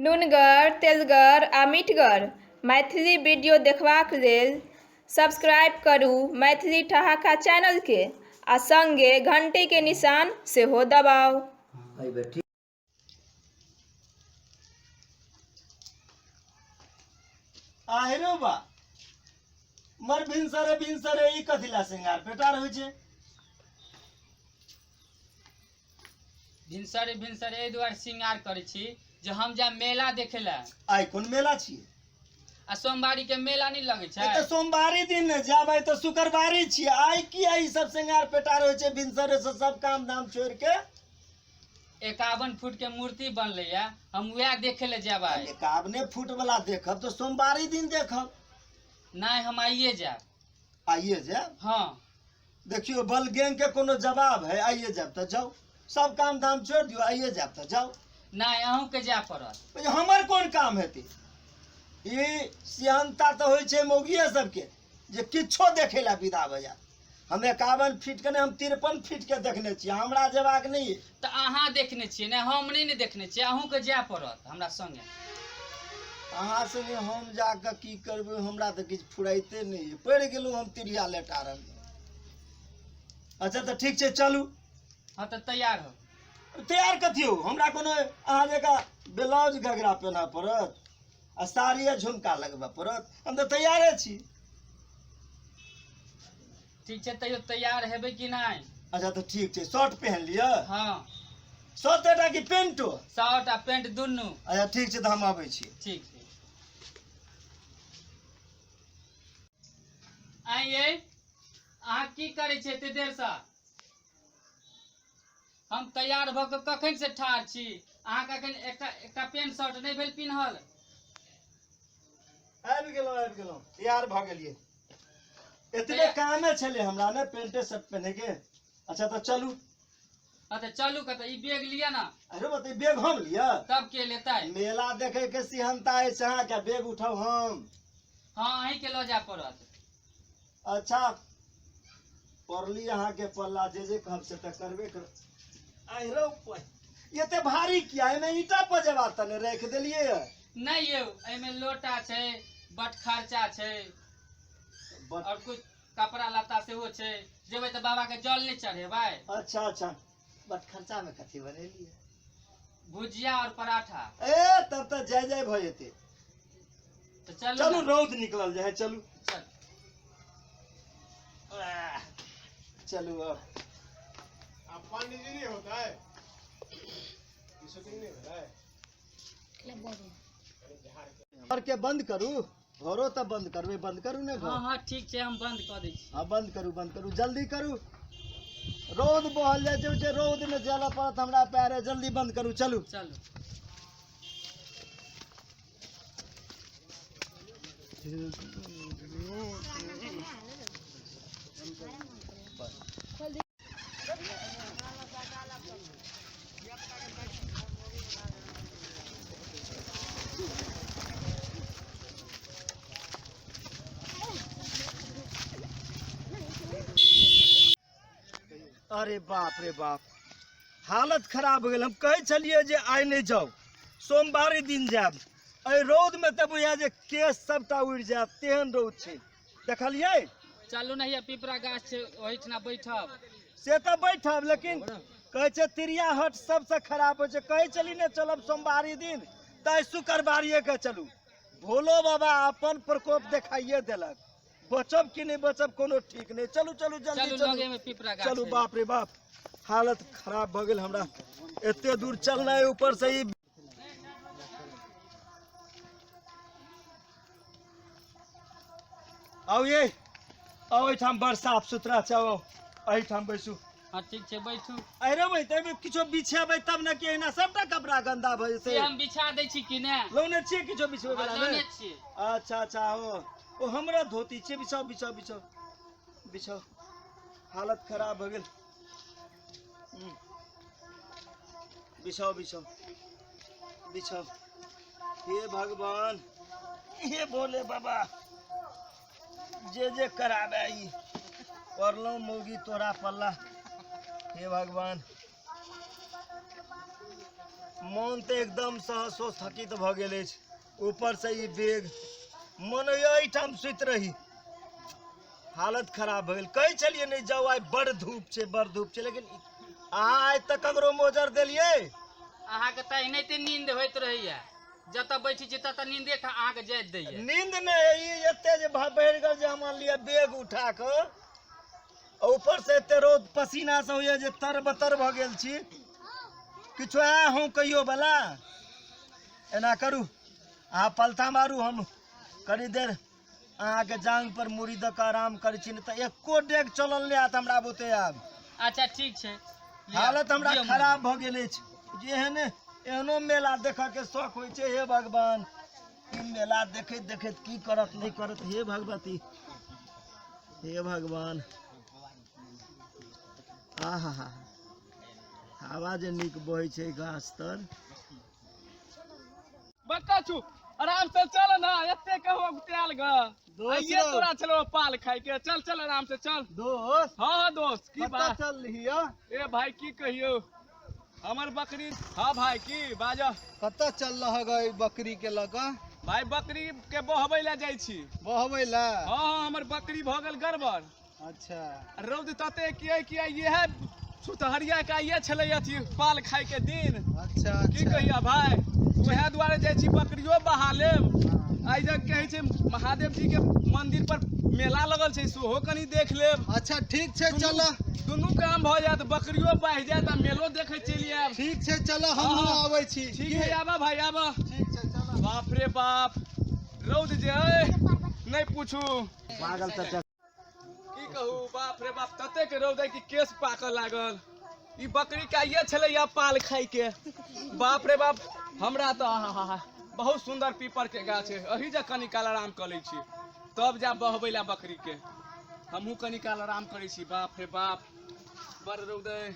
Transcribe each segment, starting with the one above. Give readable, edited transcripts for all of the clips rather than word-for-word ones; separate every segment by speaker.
Speaker 1: नुनगर, तेलगर आ मीठगर मैथिली वीडियो देखबाक लेल सब्सक्राइब करू मैथिली ठहाका चैनलके आ सङ्गे घंटीके निशान सेहो दबाउ।
Speaker 2: एहि बेर ठीक।
Speaker 3: आहिरो बा, मर भिनसरे भिनसरे ई कथी ला श्रृंगार पेटार होइ छै?
Speaker 4: भिनसरे भिनसरे एहि दुआरे श्रृंगार करै छी जे हम जायब मेला देखे लए।
Speaker 3: आइ कोन मेला छियै?
Speaker 4: आ सोमवारी के मेला नहि लगै छै?
Speaker 3: तऽ सोमवारी दिन ने जायब, आइ तऽ शुक्रवारी छियै। आइ किया ई सब श्रृंगार पेटार होइ छै भिनसरे से सब काम धाम छोड़ि के?
Speaker 4: 51 फुट के मूर्ति बनलै या, हम वएह देखे लए जायब आइ।
Speaker 3: 51 फुट वाला देखब तऽ सोमवारी दिन देखब।
Speaker 4: नहि, हम आइए जायब।
Speaker 3: आइए जायब?
Speaker 4: हँ।
Speaker 3: देखियौ, बल गैंग के कोनो जवाब है? आइए जायब तऽ जाउ, सब काम धाम छोड़ि दियौ, आइए जायब तऽ जाउ।
Speaker 4: नहि, अहूँके जाय पड़त।
Speaker 3: हमर कोन काम हेतै? ई सियानता तऽ होइ छै मौगिए सबके जे किछो देखै लए विदा भऽ जायत। हम 51 फीट के नहि, हम 53 फीट के देखने छियै, हमरा जेबाक नहि अइ।
Speaker 4: तऽ अहाँ देखने छियै ने, हम नहि ने देखने छियै। अहूँके जाय पड़त हमरा संगे।
Speaker 3: अहाँ संगे हम जाकऽ की करबै? हमरा तऽ किछु फुराइते नहि अइ, पड़ि गेलहुँ हम तिरिया लेटारन। अच्छा तऽ ठीक छै, चलू।
Speaker 4: हँ, तऽ तैयार हो।
Speaker 3: तैयार कथी हो? हमरा कोनो अहाँ जकाँ ब्लाउज घघरा पेन्हऽ पड़त आ साड़ी आ झुमका लगबऽ पड़त? हम तऽ तैयारे छी।
Speaker 4: ठीक छै, तैयो तैयार हेबै कि नहि?
Speaker 3: अच्छा तऽ ठीक छै, शर्ट पहन लिअ।
Speaker 4: हँ।
Speaker 3: शर्टेटा कि पेंटो?
Speaker 4: शर्ट आ पेंट दुनू।
Speaker 3: अच्छा ठीक छै, तऽ हम अबै छी।
Speaker 4: ठीक छै। आइ यै, अहाँ की करै छियै एते देरसँ? हम तैयार भऽ कऽ कखन से ठाढ़ छी, अहाँके एखन एकटा एकटा पेंट शर्ट नहि भेल पिन्हल।
Speaker 3: आबि गेलहुँ, आबि गेलहुँ, तैयार भऽ गेलियै। एतबे कामे छलै हमरा ने, पेंटे शर्ट पहिनेके। अच्छा तऽ चलू।
Speaker 4: हँ तऽ चलू कतऽ? ई बैग लिअ ने।
Speaker 3: अरे बते, बैग हम लिअ?
Speaker 4: तब के लेतै?
Speaker 3: मेला देखे के सिहनता अछि अहाँके, बैग उठाउ हम?
Speaker 4: हँ, अहींके लऽ जाय पड़त।
Speaker 3: अच्छा, पड़ली अहाँके पल्ला, जे जे कहब से तऽ करबे कर। आहि रौ, एते भारी किया? एहिमे ईटा पजेबा तऽ ने राखि देलियै?
Speaker 4: नहि यौ, एहिमे लोटा छै, बट खर्चा छै और कुछ कपड़ा लत्ता सेहो छै। जेबै तऽ बाबा के जल नहि चढ़ेबै?
Speaker 3: अच्छा अच्छा, बट खर्चा में कथी बनेलियै?
Speaker 4: भुजिया और पराठा।
Speaker 3: ए, तब तऽ जय जय भऽ जेतै।
Speaker 4: तऽ चलू।
Speaker 3: चलू।
Speaker 4: ने।
Speaker 3: रौद निकलल जाइ है, चलू।
Speaker 4: चल।
Speaker 3: आह, चलू अब।
Speaker 5: अब पंडित जी नहीं होता है, ये शूटिंग नहीं हो रहा है।
Speaker 3: घर के बंद करू, घरो तऽ बंद करबै, बंद करू ने घर।
Speaker 4: हँ हँ, ठीक छै, हम बंद कऽ दै छी।
Speaker 3: हँ, बंद करू, बंद करू, जल्दी करू। रौद बहल जाइ छै, जे रौद मे चलऽ पड़त हमरा पैरे। जल्दी बंद करू, चलू।
Speaker 4: चलू।
Speaker 3: अरे बाप रे बाप, हालत खराब हो गेल। हम कहै छलियै जे आइ नहि जाउ, सोमवारी दिन जायब। एहि रौदमे तऽ बुझाय जे केश सबटा उड़ि जायत, तेहन रौद छै। देखलियै?
Speaker 4: चलू ने, हैया पिपरा गाछ छै, ओहिठिना बैठब।
Speaker 3: से तऽ बैठब, लेकिन कहै छै तिरिया हट सबसँ खराब होइ छै। कहै छली ने चलब सोमवारी दिन, तऽ आइ शुक्रवारिए के चलू। भोलो बाबा अपन प्रकोप देखाइए देलक। बचब कि नहि बचब कोनो ठीक नहि। चलू चलू, जल्दी।
Speaker 4: चलू।
Speaker 3: चलू।
Speaker 4: लगे में पिपरा गाछ
Speaker 3: चलू।
Speaker 4: छै।
Speaker 3: बाप रे बाप, हालत खराब भऽ गेल हमरा। एते दूर चलनाइ, ऊपर से ई। आउ ये, आउ, एहिठाम बड़ साफ सुथरा छै, आउ एहिठाम बैसू।
Speaker 4: हँ, ठीक छै, बैठू।
Speaker 3: अरे भाई, ताहिमे किछो बिछेबै तब ने, कि एहिना सबटा कपड़ा गन्दा भऽ
Speaker 4: से
Speaker 3: जेतै।
Speaker 4: हम बिछा दै छी कि ने?
Speaker 3: लौने छियै किछो बिछबै
Speaker 4: हँ,
Speaker 3: वला?
Speaker 4: लौने
Speaker 3: ने
Speaker 4: छियै।
Speaker 3: अच्छा अच्छा, ओ हमरा धोती छै, बिछाउ बिछाउ बिछाउ बिछाउ। हालत खराब भऽ गेल। बिछाउ बिछाउ बिछाउ। हे भगवान, हे भोले बाबा, जे जे कराबे ई पड़लहुँ मौगी तोरा पल्ला। हे भगवान, मोन तऽ एकदमसँ थकित भऽ गेल अछि। ऊपरसँ ई बेग, मन होइए एहिठाम सुति रही। हालत खराब भऽ गेल। कहै छलियै नहि जाउ, आइ बड़ धूप छै, बड़ धूप छै, लेकिन अहाँ आइ तक ककरो मोजर देलियै?
Speaker 4: अहाँके तऽ एनाहिते नींद होइत रहैया, जतऽ बैठै छी ततऽ नींदे अहाँके जाइत दैया।
Speaker 3: नींद नहि, ई एते जे बढ़ि गेल जे हम लिअ बेग उठा कऽ, ऊपर से एते रौद पसीना से होइए जे तर बतर भऽ गेल छी। किछु आ हूँ कहियो बला एना करू, अहाँ पलथा मारू, हम कनी देर अहाँके जांग पर मुड़ी दऽ कऽ आराम करै छी, नहि तऽ एको डेग चलल नहि हैत हमरा बुते आब।
Speaker 4: अच्छा ठीक छै।
Speaker 3: हालत हमरा खराब भऽ गेल अछि। जे एहन एहनो मेला देखऽके शौक होइ छै। हे भगवान, ई मेला देखैत देखैत की करत नहि करत। हे भगवती, हे भगवान। आहा हा, हवा जे नीक बहै छै गाछ तर।
Speaker 2: बच्चा छु, आराम से चल ना, एते कहो तेल ग आइए तोरा चलो पाल खाई के। चल चल आराम से चल
Speaker 5: दोस्त।
Speaker 2: हाँ हाँ दोस्त, की
Speaker 5: कतऽ
Speaker 2: बात
Speaker 5: चल रही हो?
Speaker 2: ए भाई की कहियो, हमर बकरी। हाँ भाई की बाजो।
Speaker 5: कतऽ चल रहा गई बकरी के लऽ कऽ?
Speaker 2: भाई बकरी के बहबै लए जाइ छी।
Speaker 5: बहबै लए?
Speaker 2: हाँ हाँ, हमर बकरी भऽ गेल गड़बड़।
Speaker 5: अच्छा।
Speaker 2: रौद तते किए किए इएह सुतहरिया के आइए छलै अथी पाल खाय के दिन।
Speaker 5: अच्छा।
Speaker 2: की कहिया भाई, वएह दुआरे जाइ छी बकरियो बहा लेब। आइ जे कहै छै महादेव जी के मंदिर पर मेला लगल छै, सेहो कनी देख लेब।
Speaker 5: अच्छा ठीक छै, चल।
Speaker 2: दुनू काम भऽ जायत, बकरियो बहि जायत आ मेलो देखै चलि आयब।
Speaker 5: ठीक छै, चल, हमहूँ आबै छी।
Speaker 2: ठीक है, आबऽ भाई आबऽ।
Speaker 5: ठीक छै, चल।
Speaker 2: बाप रे बाप, रौद जे अइ नहि पूछू।
Speaker 3: पागल चाचा
Speaker 2: की कहू, बाप रे बाप, ततेक रौद अइ कि केश पाकऽ लागल। ई बकरी के आइए छलैया पाल खाय के। बाप रे बाप, हमरा तऽ आहा बहुत सुंदर पीपर के गाछ है, अही जे कनी काल आराम कऽ लै छी तब जायब बहबै लए बकरी के। हमहूँ कनी काल आराम करै छी। बाप रे बाप, बड़ रौद अइ,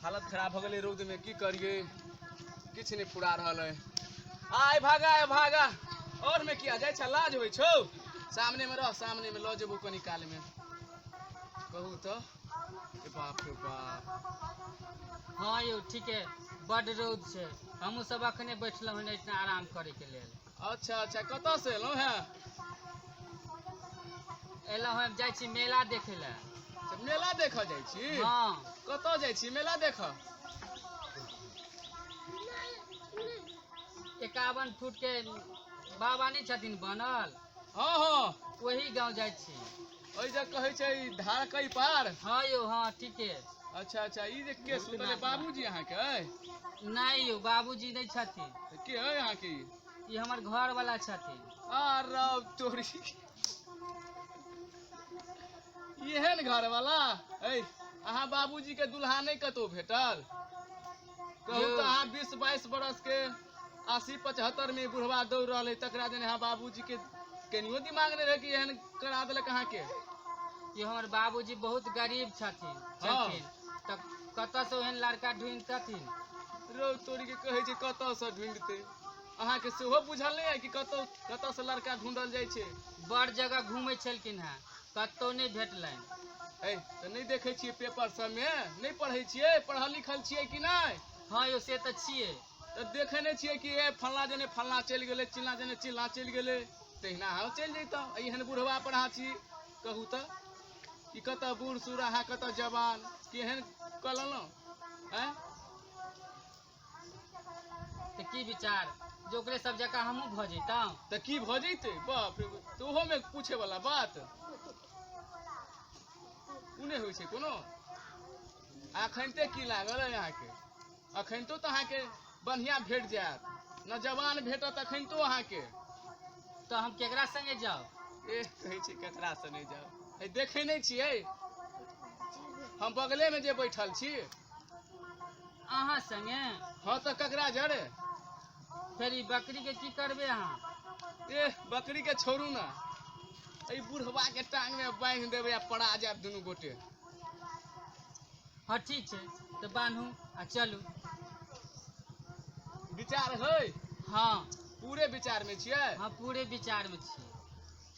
Speaker 2: हालत खराब भऽ गेलै रौद में। की करियै, किछु नहि फुरा रहल अइ। आय भागा, आय भागा, और में किया जाइ छ, लाज होइ छौ? सामने में रह, सामने में लऽ जेबौ कनी काल में। कहू तऽ, ए बाप रे बाप।
Speaker 4: हाँ यौ ठीक है, बड रौद छै, हमहूँ सब अखने बैठलहुँ हन इतना आराम करे के लेल।
Speaker 2: अच्छा अच्छा, कतऽ से एलहुँ हेँ?
Speaker 4: एलहुँ हन, जाइ छी मेला देखे लए।
Speaker 2: अच्छा, मेला देखऽ जाइ छी?
Speaker 4: हाँ।
Speaker 2: कतऽ जाइ छी मेला देखऽ?
Speaker 4: 51 फुट के बाबा नहि छथिन बनल?
Speaker 2: हाँ हाँ,
Speaker 4: वही गाँव जाइ छी।
Speaker 2: ओहि जे कहै छै धार कई पार?
Speaker 4: हाँ यौ हाँ, ठीके।
Speaker 2: अच्छा अच्छा, ई जे के सुतले बाबूजी अहाँके अइ?
Speaker 4: नहि यौ, बाबूजी नहि छथिन।
Speaker 2: तऽ के अइ अहाँके?
Speaker 4: ई हमर घर वाला छथिन।
Speaker 2: आ रौ तोरी, एहन घर वाला? ऐ अहाँ बाबूजी के दुल्हा नहि कतौ भेटल? कहू तऽ, अहाँ 20-22 बरस के 80-75 में बुढ़वा दौड़ रहल है, तकरा जने अहाँ बाबूजी के कनियो दिमाग नहि रहै कि एहन करा देलक अहाँके?
Speaker 4: ई हमर बाबूजी बहुत गरीब छथिन छलखिन, तऽ कतऽ से ओहन लड़का ढूंढतथिन?
Speaker 2: रौ तोरी के, कहै छै कतऽ से ढूंढतै। अहाँके सेहो बुझल नहि है कि कतौ कतऽ से लड़का ढूंढल जाइ छै?
Speaker 4: बड़ जगह घूमै छलखिन हेँ, कतौ नहि भेटलनि।
Speaker 2: ऐ तऽ नहि देखै छियै पेपर सबमे, नहि पढ़ै छियै? पढ़ल लिखल छियै कि नहि?
Speaker 4: हाँ यौ, से तऽ छियै।
Speaker 2: तऽ देखै नहि छियै कि ए फल्लाँ जने फल्लाँ चलि गेलै, चिल्लाँ जने चिल्लाँ चलि गेलै, तहिना अहाँ चलि जैतहुँ। एहन बुढ़वा पर अहाँ छी? कहू तऽ, ई कतऽ बूढ़ सूढ़, अहाँ कतऽ जवान, केहन कऽ लेलहुँ आँय?
Speaker 4: तऽ की विचार जे ओकरे सब जकाँ हमहूँ भऽ जैतहुँ?
Speaker 2: तऽ की भऽ जैतै? बाप रे, तऽ ओहोमे पूछे वाला बात ओ नहि होइ छै कोनो। अखनते की लागल अइ अहाँके? अखनतो तऽ अहाँके बढ़िआँ भेट जायत न, जवान भेटत अखनतो अहाँके।
Speaker 4: तऽ हम केकरा संगे जाउ?
Speaker 2: ए कहै छै ककरा से नहि जाउ। ए देखै नहि छियै हम बगलेमे जे बैठल छी?
Speaker 4: अहाँ संगे?
Speaker 2: हाँ तऽ ककरा जरे?
Speaker 4: फेर ई बकरी के की करबै अहाँ?
Speaker 2: ए बकरी के छोड़ू ना, एहि बुढ़वा के टांग में बान्हि देबै आ पड़ा जायब दुनू गोटे।
Speaker 4: हाँ ठीक छै, तऽ बान्हू आ चलू।
Speaker 2: विचार है?
Speaker 4: हाँ।
Speaker 2: पूरे विचार में छियै?
Speaker 4: हाँ, पूरे विचार में छियै।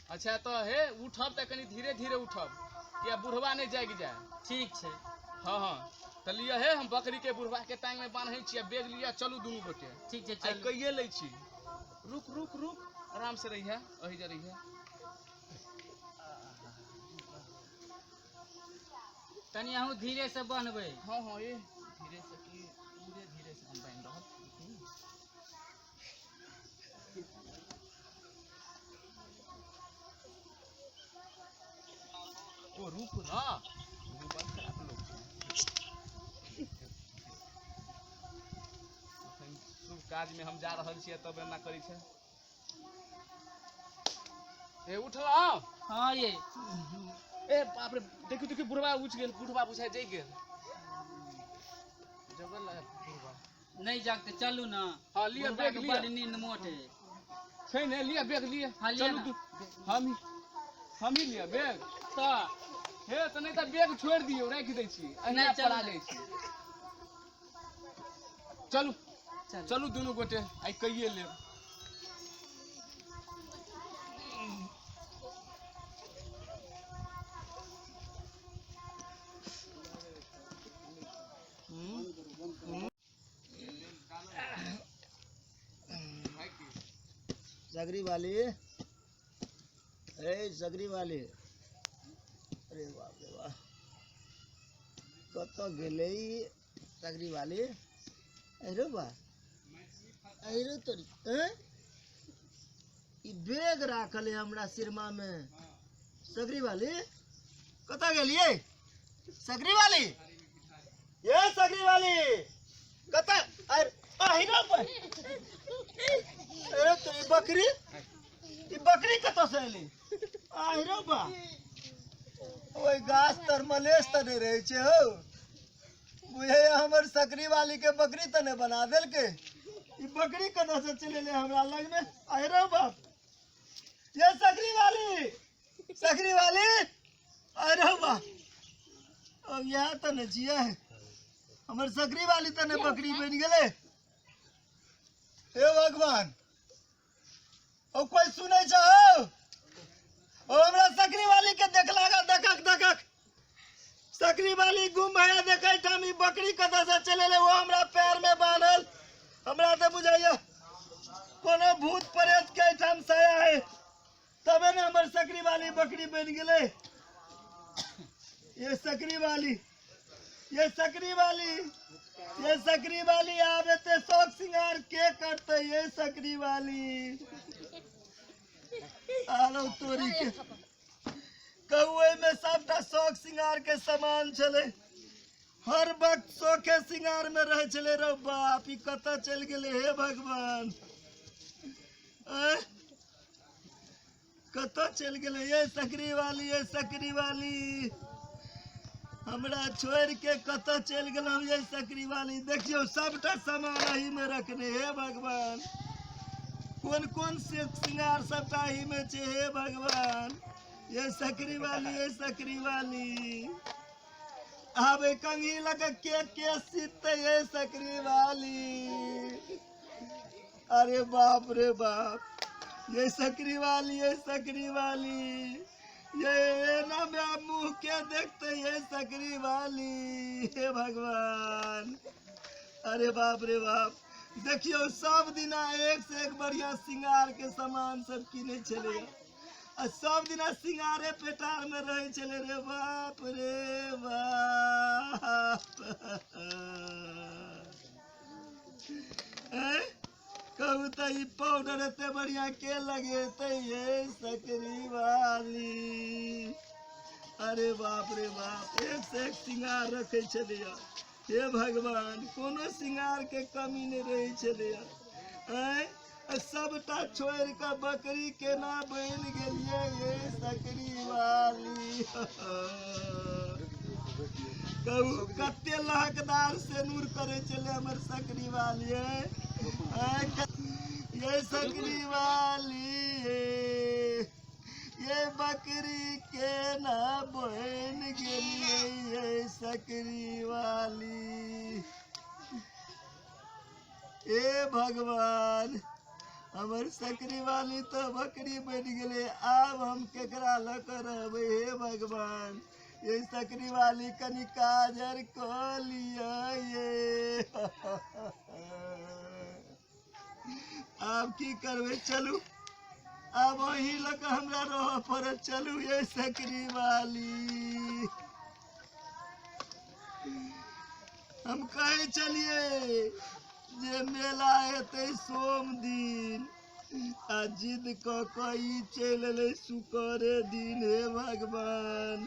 Speaker 2: अच्छा तऽ हे उठब तऽ कनि धीरे धीरे उठब, किया बुढ़वा नहि जागि जाय।
Speaker 4: ठीक छै।
Speaker 2: हाँ हाँ। तऽ लिअ हे, हम बकरी के बुढ़वा के टांग में बान्है छी आ बैग लिअ, चलू दुनू गोटे।
Speaker 4: ठीक छै।
Speaker 2: आइ
Speaker 4: चलू।
Speaker 2: कहिए लै छी। रुक रुक रुक, आराम से रहिहे, ओहि जे रहिहे।
Speaker 4: तनी अहूँ धीरे से बनबै।
Speaker 2: हाँ हाँ, ये धीरे से की, पूरे धीरे से हम बान्हि रहल। ओ रुक ना, ओ बड़ खराब लोग छै। अखन शुभ काज में हम जा रहल छियै तब एना करै छै। ए उठलहुँ?
Speaker 4: हाँ ये।
Speaker 2: ए बाप रे, देखियौ देखियौ, बुढ़वा उठि गेल। बुढ़वा बुझाइ जगि गेल, जगल लागल बुढ़वा।
Speaker 4: नहीं जगते, चलू ना।
Speaker 2: हाँ लिअ।
Speaker 4: बुढ़वा
Speaker 2: बैग
Speaker 4: के
Speaker 2: लिअ।
Speaker 4: बड़ नींद मोट है।
Speaker 2: छै ने, लिअ बैग लिअ।
Speaker 4: हाँ, लिअ
Speaker 2: चलू।
Speaker 4: ना।
Speaker 2: हम ही लिअ बैग।
Speaker 4: तऽ
Speaker 2: हे तऽ नहि तऽ बैग छोड़ि दियौ, राखि दै छी अहिना।
Speaker 4: नहि, चलू।
Speaker 2: पड़ा जाइ छी, चलू।
Speaker 4: चलू।
Speaker 2: चलू दुनू गोटे, आइ कहिए लेब।
Speaker 3: सगरी वाली, ए सगरी वाली, अरे बाप रे बाप, कतऽ गेलै ई सगरी वाली? अरे बा, अरे तोरी, हैं? ई बैग राखल है हमरा सिरमा में। सगरी वाली, कतऽ गेलियै सगरी वाली? ये सगरी वाली, कतऽ? अरे अहिरो पर, अरे तो ई बकरी, ई बकरी कतऽ से एली? आहिरो बा, ओहि गाछ तर मलेश तऽ नहि रहै छै हौ। बुझैया हमर सकरी वाली के बकरी तऽ नहि बना देलकै। ई बकरी कतऽ से चलि एलै हमरा लग में? आहिरो बाप, ये सकरी वाली, सकरी वाली, आहिरो बा, अब इएह तऽ नहि छियै। हमर सकरी वाली तऽ नहि बकरी बनि गेलै? हे भगवान, ओ कोइ सुनै छ हौ? ओ हमरा सकरी वाली के देखला? देखक देखक, सकरी वाली गुम भैया। देखै ठाम ई बकरी कतऽ से चलि एलै? ओ हमरा पैर में बान्हल। हमरा तऽ बुझाइया कोनो भूत प्रेत के एहिठाम साया है, तबे ने हमर सकरी वाली बकरी बनि गेलै। ये सकरी वाली, ये सकरी वाली, ये सकरी वाली, आब एते शौक सिंगार के करतै? ये सकरी वाली, आरो तोरी के, कहू ओहिमे सबटा शौक सिंगार के सामान छलै। हर वक्त शौके सिंगार में रहै छलै। रौ बाप, ई कतऽ चलि गेलै? हे भगवान, आँय? कतऽ चलि गेलै? ये सकरी वाली, ये सकरी वाली, हमरा छोड़ि के कतऽ चलि गेलहुँ ये सकरी वाली? देखियौ, सबटा सामान एही में रखने। हे भगवान, कोन कोन से सिंगार सबटा एही में छै। हे भगवान, ये सकरी वाली, ये सकरी वाली, आब ई कंघी लऽ के के के सीतै? ये सकरी वाली, अरे बाप रे बाप, ये सकरी वाली, ये सकरी वाली, ये ना मैं मुंह के देखते ये सकरी वाली? हे भगवान, अरे बाप रे बाप, देखियौ, सब दिना एक से एक बढ़िया सिंगार के सामान सब किनै छलै आ सब दिना सिंगारे पेटार में रहै छलै। रे बाप रे बाप, हैं? कहू तऽ ई पाउडर एते बढ़िया के लगेतै ये सकरी वाली? अरे बाप रे बाप, एक से एक सिंगार रखै छलैया। हे भगवान, कोनो सिंगार के कमी नहि रहै छलैया। आँय, आ सबटा छोड़ि कऽ बकरी केना बनि गेलियै ये सकरी वाली? कहू, कते लहकदार सेनूर करै छलै हमर सकरी वाली। आँय, ये सकरी वाली, ये बकरी केना बनि गेलियै ये सकरी वाली? हे भगवान, हमर सकरी वाली तऽ बकरी बनि गेलै। आब हम केकरा लऽ कऽ रहबै? हे भगवान, ये सकरी वाली कनी काजर कऽ लिअ ये। आब की करबै, चलू आब अहीं लऽ कऽ हमरा रहऽ पड़त। चलू ये सकरी वाली, हम कहै छलियै जे मेला हेतै सोम दिन, आ जिद कऽ कऽ ई चलि एलै शुक्रे दिन। हे भगवान,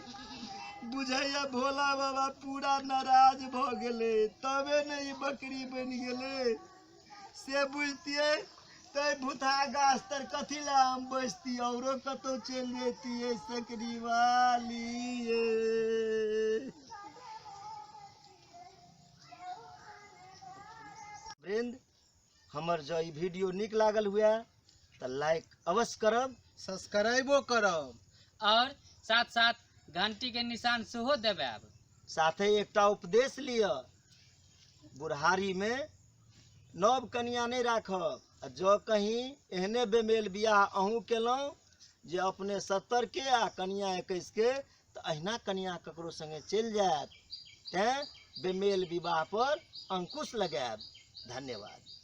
Speaker 3: बुझैया भोला बाबा पूरा नाराज भऽ गेलै तबे ने ई बकरी बनि गेलै। से बुझतियै तै भूतहा गाछ तर कथी लए हम बैसती, औरो कतहु चलि जैतियै सकरी वाली ये। वृंद, हमर जँ ई वीडियो नीक लागल हुए तऽ लाइक अवश्य करब,
Speaker 5: सब्सक्राइबो करब
Speaker 4: और साथ साथ घंटी के निशान सेहो दबायब।
Speaker 3: साथे एकटा उपदेश लिअ, बुढ़ारी में नव कनिया नहि राखब, आ जँ कहीं एहने बेमेल बियाह अहूँ केलहुँ जे अपने 70 के आ कनिया 21 के, तऽ अहिना कनिया ककरो संगे चलि जायत। तैँ बेमेल विवाह पर अंकुश लगायब। धन्यवाद।